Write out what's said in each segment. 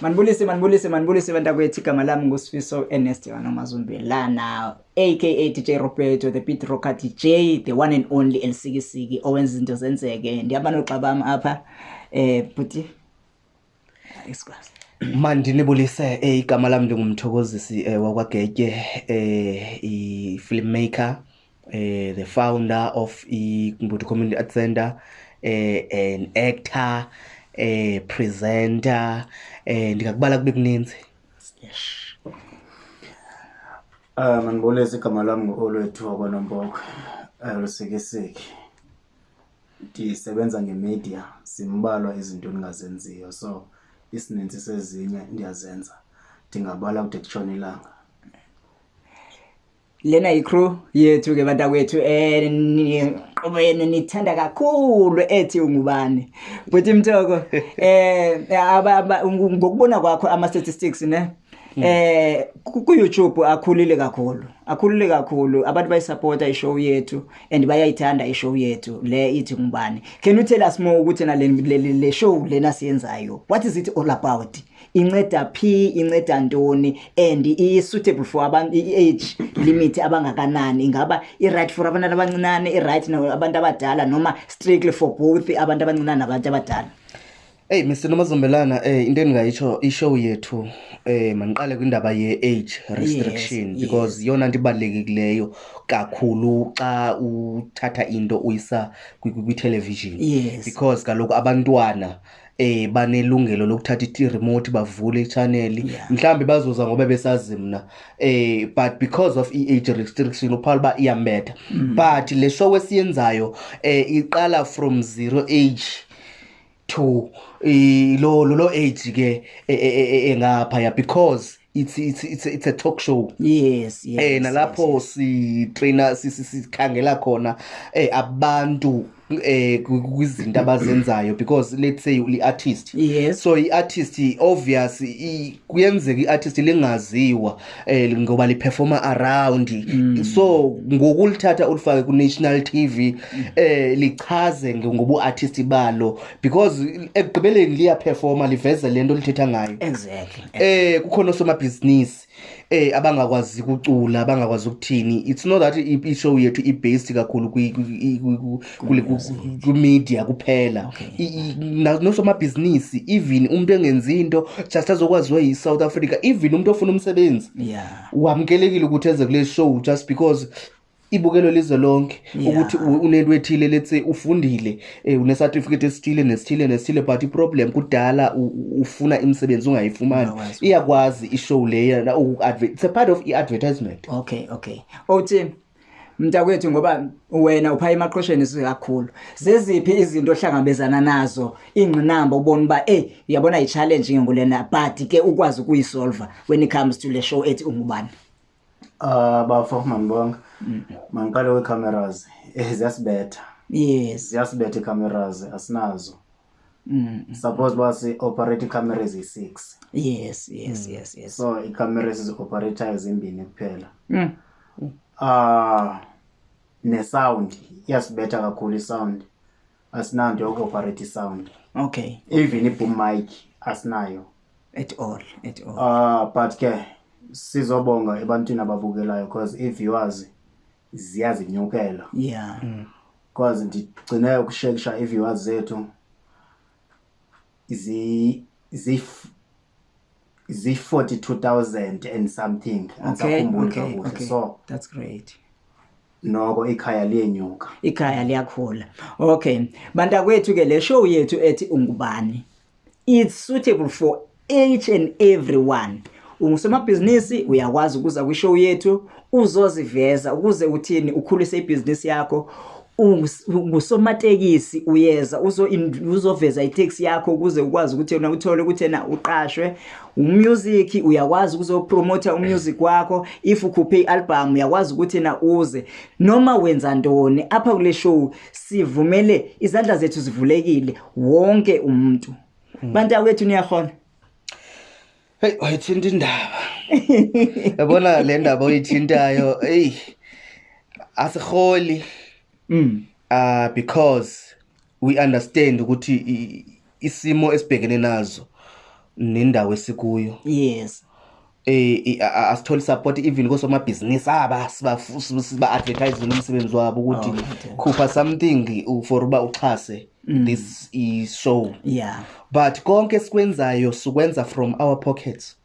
Manibulise, manibulise, manibulise bantakwethu. Igama lami nguSifiso Ernest Wanomazumbelana, aka DJ Roberto, the beat rocker DJ, the one and only Elisikisiki owenza izinto zenzeke. Ndihamba noogxa bam apha. Bhuti, isikwazi. Mandinibulise, igama lam ndinguMthokozisi wakwaGetye, i-filmmaker, the founder of iMbuthu Community Art Center, an actor, presenter, ndingakubala kube kuninzi. Yes. Mandibulise, igama lam ngu-Olwethu wakwaNomboko, Lusikisiki. Ndisebenza ngemedia, zimbalwa izinto endingazenziyo, so isininzi sezinye ndiyazenza. Ndingabala kude kutshone ilanga. Lena i-crew yethu ke bantakwethu, niqhubene nithanda kakhulu ethi ungubani. Bhuti Mthoko, ngokubona kwakho ama statistics ne, ku YouTube akhulile kakhulu, akhulile kakhulu. Abantu bayisupporta ishow yethu and bayayithanda ishow yethu le ithi ngubani. Can you tell us more ukuthi na le show lena siyenzayo, what is it all about? Inceda phi, inceda ntoni, and i-suitable for abantu i-age limit abangakanani? Ingaba i-right for abantwana abancinane, i-right abantu abadala, noma strictly for both abantu abancinane nabantu abadala? Hey Mr Nomazombelana, into endingayitsho, ishow yethu, mandiqale kwindaba ye-age restriction, because yeyona nto ibalulekileyo kakhulu xa uthatha into uyisa kwi-television. Because kaloku abantwana banelungelo lokuthatha i-remote bavule i-channel. Mhlawumbi bazoza ngoba besazi mna, but because of i-age restriction uphala uba iyambetha. But le show esiyenzayo iqala from 0 age to lo age ke engaphaya, because it's a talk show. Nalapho si trainer sikhangela khona abantu kwizinto abazenzayo, because let's say uli artist. So i-artist, obvious, kuyenzeka i-artist lingaziwa ngoba liperforma around. So ngokulithatha ulifake ku national TV, lichaze ngobu artist balo, because ekugqibeleni liyaperforma, liveze lento lithetha ngayo. Kukhona osomabhizinisi abangakwazi ukucula, abangakwazi ukuthini. It's not that i-show yethu i-based kakhulu kwi-media kuphela. Nosomabhizinisi, even umuntu engenzi into, just azokwaziwa yi-South Africa, even umuntu ofuna umsebenzi wamkelekile ukuthi eze kule show, just because ibukelo lizwe lonke. Ukuthi unento ethile, let's say ufundile, une-certificate esithile nesithile nesithile, but i-problem kudala ufuna imisebenzi ungayifumani. Ungakwazi. Iyakwazi ishow leya it's a part of i-advertisement. Okay, uthi mntakwethu, ngoba wena uphaya emaqhosheni kakhulu, zeziphi izinto ohlangabezana nazo, ingqinamba ubona uba uyabona i-challenge ke ngulena, but ke ukwazi ukuyisolve when it comes to le show ethi ungubani? Bafo, mandibonga. Mandiqale kwii-cameras. Ziyasibetha. Ziyasibetha ii-cameras, asinazo. Suppose uba si-operate iikhamera eziyi-6. So iikhamera esizi-operatayo zimbini kuphela. Ne-sound iyasibetha kakhulu i-sound. Asinanto yoku-operate i-sound. Even i-boom mic asinayo. At all, at all. But ke sizobonga ebantwini ababukelayo, because ii-viewers ziyazinyukela. Because ndigcine ukushekisha ii-viewers zethu zi-42,000 and something. Andisakhumbuli kakuhle. So That's great. Noko ikhaya liyenyuka. Ikhaya liyakhula. Okay. Bantakwethu ke, le show yethu ethi ungubani, it's suitable for each and everyone. Ungusomabhizinisi, uyakwazi ukuza kwishow yethu uzoziveza ukuze uthini, ukhulise ibhizinisi yakho. Ungusomatekisi, uyeza uzoveza itaxi yakho ukuze ukwazi ukuthi wena uthole ukuthi yena uqashwe. Umusic, uyakwazi ukuzopromota umusic wakho. If ukhuphe ialbum, uyakwazi ukuthi yena uze, noma wenza ntoni apha kule show. Sivumele, izandla zethu zivulekile wonke umuntu. Bantakwethu, niyakhona? Hey, wayithinta indaba. Yabona le ndaba oyithintayo, hey, asiholi. Because we understand ukuthi isimo esibhekene nazo. Nendawo esikuyo, asitholi support even koosomabhizinisi aba siba-advertisele umsebenzi wabo ukuthi khupha something for uba uxhase this i-show, but konke esikwenzayo sikwenza from our pockets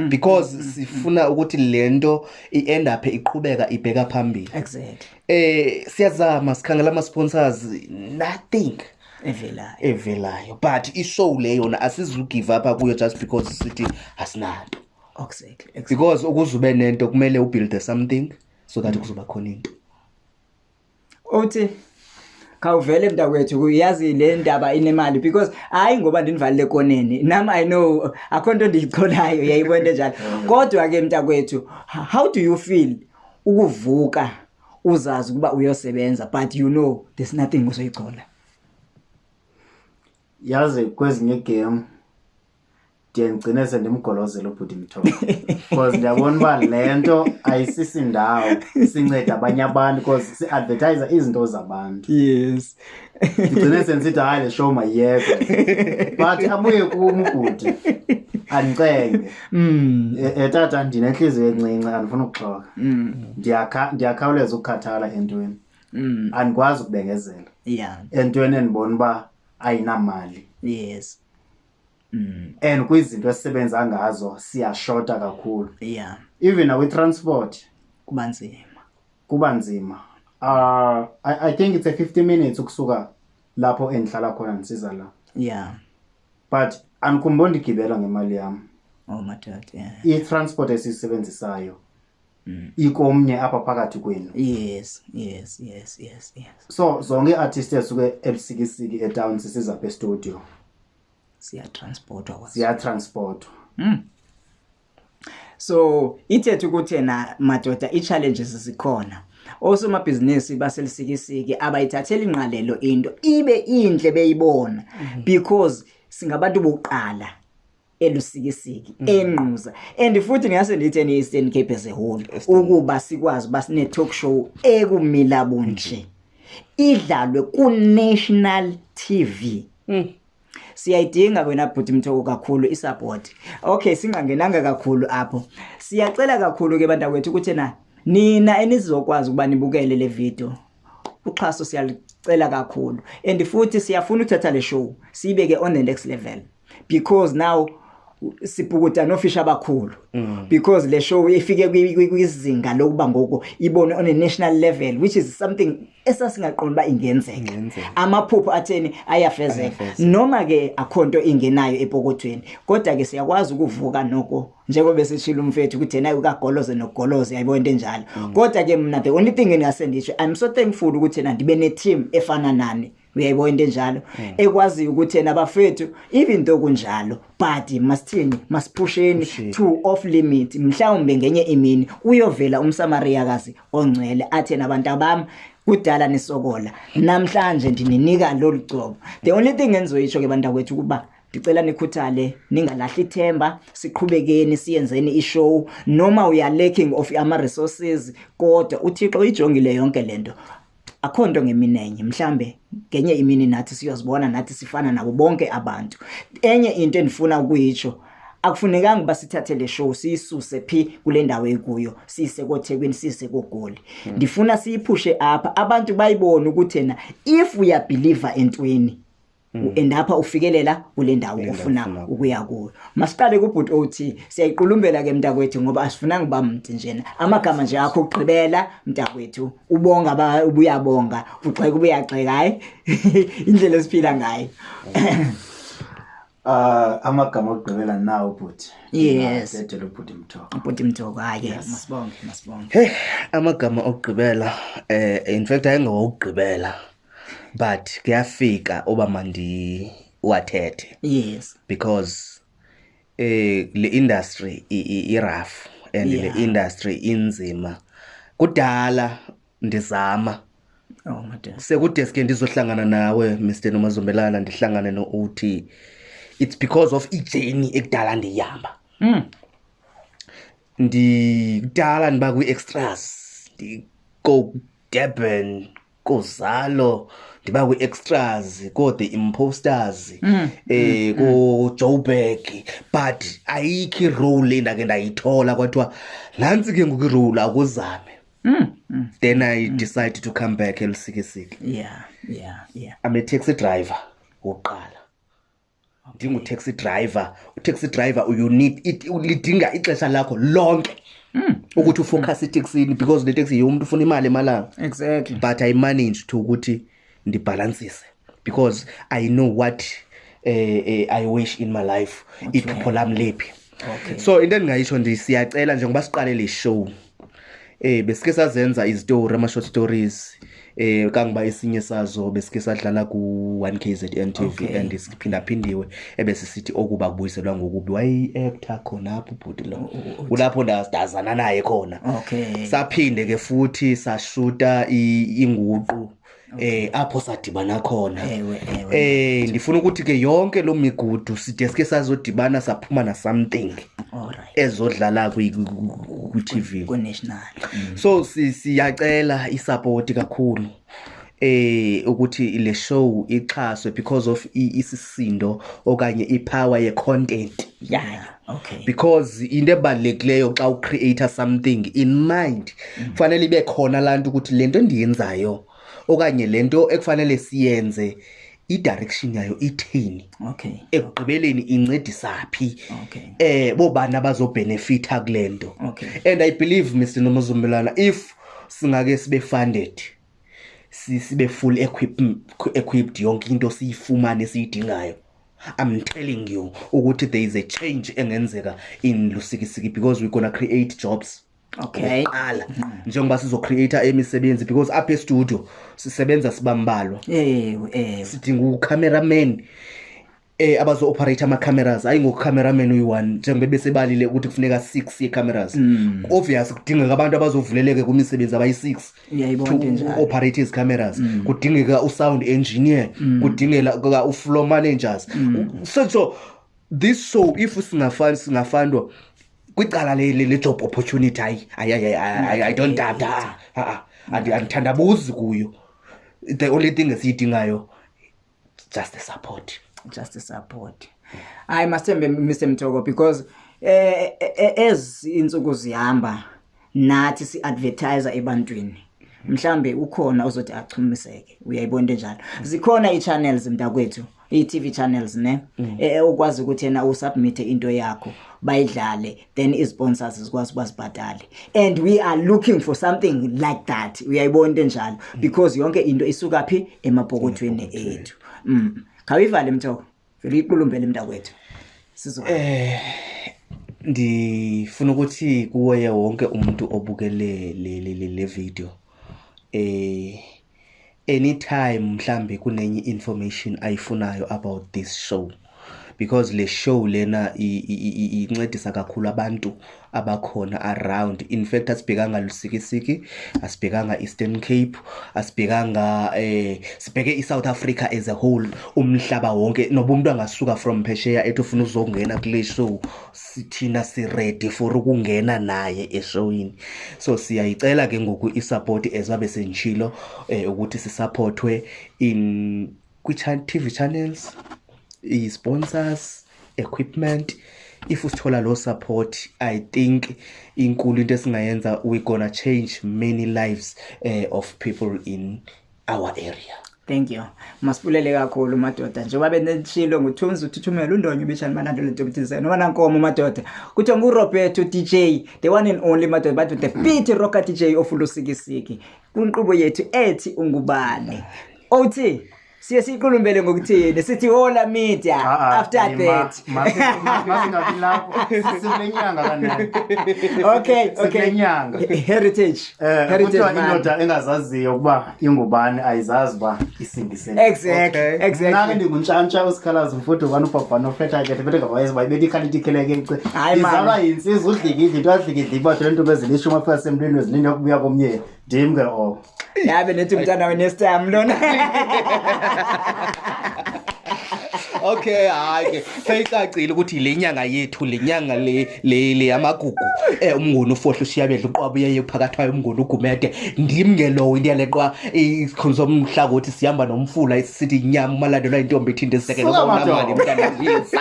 because sifuna ukuthi le nto i-end up iqhubeka ibheka phambili. Siyazama, sikhangela ama-sponsors, nothing evelayo. Evelayo, but i-show le yona asizugive up kuyo just because sithi asinanto, because ukuze ube nento kumele ubuilde something so that kuzoba khona into. Uthi khawuvele, mntakwethu, uyazi le ndaba inemali because hayi ngoba ndinivalile ekoneni nam, I know akho nto ndiyicholayo, yayibona into enjalo. Kodwa ke mntakwethu, how do you feel ukuvuka uzazi ukuba uyosebenza but you know there's nothing ozoyichola? Yazi, kwezinye igame ndiye ndigcine sendimgolozela ubhuti Mthoko because ndiyabona uba le nto ayisisindawo sinceda abanye abantu because si-advertise izinto zabantu. Ndigcine sendisithi hayi, le show mayiyekwe, but abuye kum ubhuti andicenge. Tata, ndinentliziyo encinci, andifuna ukuxoka. Ndiyakhawuleza ukukhathala entweni. Andikwazi ukubengezela entweni endibona uba ayinamali. And kwizinto esisebenza ngazo siyashota kakhulu. Even nakwi-transport kuba nzima. Kuba nzima. I think it's a 50 minutes ukusuka lapho endihlala khona ndisiza la. But andikhumbuli ndigibela ngemali yam. Oh madoda, yeah. I-transport esiyisebenzisayo ikomnye apha phakathi kwenu. So zonke ii-artist ezisuke eLusikisiki etown sisiza apha estudio siyatransportwa kwazo. Ziyatransportwa. So ithethe ukuthi na madoda, i-challenges zikhona. Osomabhizinisi baseLusikisiki abayithatheli ingqalelo into ibe inhle beyibona because singabantu bokuqala eLusikisiki, eNgquza, and futhi ngase ndithi ene-Eastern Cape as a whole ukuba sikwazi uba sine-talk show ekumila bunje idlalwe ku-national TV. Siyayidinga wena bhuti Mthoko kakhulu isupport. Okay, singangenanga kakhulu apho, siyacela kakhulu ke bantakwethu ukuthi na nina enizokwazi ukuba nibukele le video, uxhaso siyalicela kakhulu, and futhi siyafuna ukuthatha le show siyibeke on the next level because now sibhukuda nofisha abakhulu because le show ifike kwizinga lokuba ngoku ibone on a national level, which is something esasingaqondi uba ingenzeka. Ingenzeka. Amaphupho atheni ayafezeka. Ayafezeka. Noma ke akhonto ingenayo epokothweni, kodwa ke siyakwazi ukuvuka noko njengoba seshilo umfethu ukuthi yena ukagoloze nokugoloze, yayibona into enjalo. Kodwa ke mina the only thing engingase ndisho, I'm so thankful ukuthi yena ndibe ne-team efana nani, uyayibona into enjalo, ekwaziyo ukuthi yena bafethu, even though kunjalo, but masithini, masiphusheni Pusheni. to off limit. Mhlawumbe ngenye imini uyovela umsamariyakazi ongcwele athi yena, "Abantu abami, kudala nisokola, namhlanje ndininika lolu gcobo." The only thing engizoyisho ke bantakwethu ukuba ndicela nikhuthale, ningalahli ithemba, siqhubekeni siyenzeni ishow noma we are lacking of ama resources, kodwa uThixo uyijongile yonke lento, akho nto ngeminenye. Mhlambe ngenye imini nathi siyozibona nathi sifana nabo bonke abantu. Enye into endifuna ukuyitsho, akufunekanga uba sithathe le show siyisuse phi kule ndawo ekuyo, siyise koThekwini, siyise koGoli. Ndifuna siyiphushe apha, abantu bayibone ukuthi ena if uyabelieva entweni, u-end apha ufikelela kule ndawo Kule ndawo ofuna ofuna ukuya kuyo. Masiqale kubhuti OT, siyayiqulumbela ke mntakwethu ngoba asifunanga uba mnti njena. Amagama nje akho okugqibela mntakwethu, ubonga ba ubuyabonga, ugxeka ubuyagxeka, hayi indlela esiphila ngayo. Amagama okugqibela nawo bhuti. Ndedela ubhuti Mthoko. Ubhuti Mthoko, hayi ke, masibonge, masibonge. Hey, amagama okugqibela, in fact ayengawokugqibela but kuyafika uba mandiwathethe because le industry i-rough and le industry inzima. Kudala ndizama. Oh madoda. Sekude ke ndizohlangana nawe Mr Nomazombelana, ndihlangane no-OT. It's because of ijourney ekudala ndiyihamba. Ndikudala ndiba kwi-extras, ndiko Durban, Kozalo, ndiba kwi-extras ko-The Imposters, ko-Joburg, but ayikho irole endake ndayithola kwathiwa nantsi ke ngoku irole, akuzame. Then I decided to come back eLusikisiki. I'm a taxi driver wokuqala, ndingu-taxi driver. U-taxi driver, you need it, lidinga ixesha lakho lonke ukuthi ufocus eteksini, because le taxi yomntu ufuna imali emalanga. But I managed to ukuthi ndibhalansise because I know what I wish in my life, iphupho lam lephi. So into endingayitsho, siyacela, njengoba siqale le show, besike sazenza izitori, ama-short stories, kangoba esinye sazo besike sadlala ku-1 KZN TV. And siphindaphindiwe, ebesisithi okuba kubuyiselwa ngokubi, wayeyi-actor khona apho ubhuti lo, kulapho ndazana naye khona. Saphinde ke futhi sashuta inguqu, apho sadibana khona. Ewe, ewe. Ndifuna ukuthi ke yonke lo migudu side sike sazodibana, saphuma na something ezodlala kwi-TV. Ku-national. So siyacela isupport kakhulu, ukuthi le show ixhaswe because of isisindo okanye ipower ye-content yayo. Because into ebalulekileyo xa ucreate something in mind, kufanele ibe khona laa nto ukuthi le nto endiyenzayo okanye le nto ekufanele siyenze, i-direction yayo ithini, ekugqibeleni incedisa phi, bobani abazobenefitha kule nto. And I believe, Mr Nomazombelana, if singake sibe funded, sibe full equipped, yonke into siyifumane esiyidingayo, I'm telling you ukuthi there is a change engenzeka in Lusikisiki, because we're gonna create jobs. Okokuqala, njengoba sizocreate emisebenzi, because apha estudio sisebenza sibambalwa. Ewe, ewe. Sidinga ucameraman, abazo-operate ama-cameras, hayi ngoku-cameraman uyi-one, njengoba besebalile ukuthi kufuneka 6 ye-cameras. Obvious kudingeka abantu abazovuleleka kwimisebenzi abayi-6 Uyayibona to into enjalo. operate ezi cameras. Kudingeka u-sound engineer, kudingeka u-floor managers. So this show, if singafundwa kwicala le job opportunity, hayi hayi hayi hayi, I don't doubt, ah ah, andithandabuzi kuyo. The only thing esiyidingayo, just the support. Just the support. Hayi, masithembe, Mr Mthoko, because as insuku zihamba nathi si-advertise ebantwini, mhlambe ukhona ozothi achumiseke. Uyayibona into enjalo? Zikhona i-channels, mntakwethu, i-TV channels ne, okwazi ukuthi yena usubmit into yakho, bayidlale, then i-sponsors zikwazi ukuba zibhatale, and we are looking for something like that. Uyayibona into enjalo? Because yonke into isuka phi? Emapokothweni ethu. Khawuyivale, Mthoko, vele uyiqulumbele, mntakwethu, sizwa. Ndifuna ukuthi kuye wonke umuntu obukele le video, anytime mhlambe kunenye information ayifunayo about this show, because le show lena incedisa kakhulu abantu abakhona around. In fact, asibhekanga Lusikisiki, asibhekanga Eastern Cape, asibhekanga, sibheke iSouth Africa as a whole, umhlaba wonke. Noba umuntu angasuka from phesheya ethi ufuna uzongena kule show, sithina si ready for ukungena naye eshowini. So siyayicela ke ngoku isupport, as babe sentshilo, ukuthi sisupportwe in kwi TV channels, i-sponsors, equipment. If usithola lo support, I think inkulu into esingayenza. We gonna change many lives of people in our area. Thank you. Masibulele kakhulu, madoda. Njengoba benetshilo, nguthunzi uthuthumela undonyo ubitshani bananto lentombizana noma nankomo, madoda. Kuthiwa nguRoberto DJ, the one and only, madoda, bathi the beat rocker DJ of Lusikisiki. Kwinkqubo yethu ethi ungubani. Othi siye siyiqulumbele ngokuthini? Sithi hola media Ah, ah, after that. Masingabi lapho, sikulenyanga kanene. Okay. Sikulenyanga. Heritage. Heritage Kuthiwa man. indoda engazaziyo ukuba ingubani ayizazi uba isindisele. Exactly. Okay. Mna ke ndinguntshantsha usikhalazi mfudu ubani ubhabhana ofetha ke bethe ngabayezi bayibetha ikhaliti ikheleke ice. Hayi, man. Izalwa yinsizwa udlikidli into adlikidli ibadle ntombi ezilishumi afika semntwini zilinde ukubuya komyeni. Ndim ke oko. Yabe nethi umntana we next time lona. Okay, hayi ke seyicacile ukuthi le nyanga yethu, le nyanga le le le yamagugu, uMnguni ufohle ushiyabedla uqwabu uyeye phakathwayo uMnguni ugumede. Ndim ke lowo into yaleqwa isikhulu somhlakothi sihamba nomfula sithi inyama umalandelwa intombi ithinte isekelo. Suka unamali madoda. mntanamisa.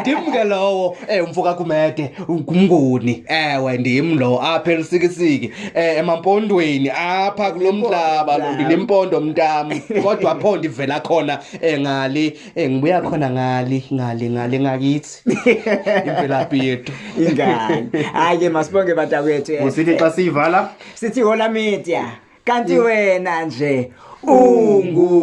Ndim ke lowo umfo kaGumede ngumnguni, ewe ndim lo apha eLusikisiki, emaMpondweni apha kulo mhlaba lo, ndinempondo mntam, kodwa pho ndivela khona ngale, ngibuya khona ngale ngale ngale ngakithi, imvelaphi yethu. Ingane, hayi ke masibonge bantakwethu. Usithi xa siyivala? Sithi Hola Media, kanti wena nje ungubani?